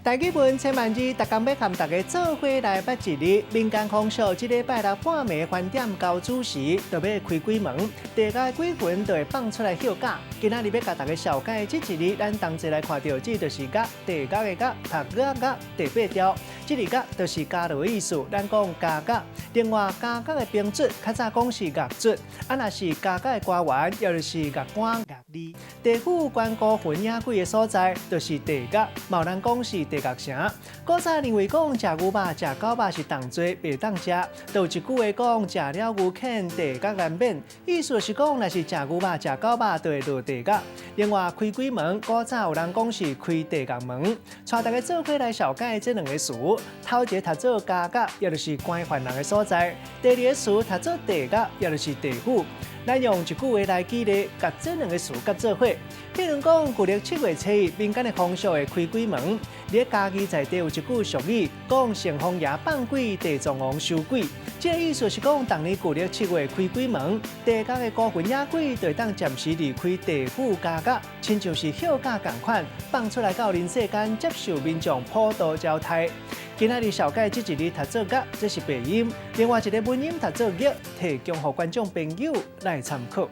台語文千萬字，逐工欲佮大家做伙來捌一字。民間風俗，這禮拜六半暝翻點交子時，就欲開鬼門，地獄的鬼魂就會放出來歇駕。今仔日欲共大家紹介這一字，咱同齊來看著，這就是獄，地獄的獄，讀獄獄第八調。這字獄就是加落的意思，咱講加獄。另外，加獄的兵卒，較早講是獄卒，啊，若是加獄的官員，也就是獄官獄吏。地府關孤魂野鬼的所在，就是地獄，嘛有人講是地獄城。古早認為講食牛肉、食狗肉是重罪，袂當食。就有一句話講，食了牛犬，地獄難免。意思是講，若是食牛肉、食狗肉，就會落地獄。另外，開鬼門，古早有人講是開地獄門。帶大家做伙來紹介這兩个詞，頭一个讀做加獄，也就是關犯人的所在；第二个詞讀做地獄，也就是地府。咱用一句話來舉例，共這兩个詞結做伙。譬如講，舊曆7月初一，民間的風俗會開鬼門。佇嘉義在地有一句俗語，講城隍爺放鬼，地藏王收鬼。這个意思是講，逐年舊曆七月開鬼門，地獄的孤魂野鬼就會當暫時離開地府監獄，親像是歇駕仝款，放出來到人世間接受民眾普度招待。今仔日紹介這一字讀做獄，這是白音；另外一个文音讀做玉，提供予觀眾朋友來參考。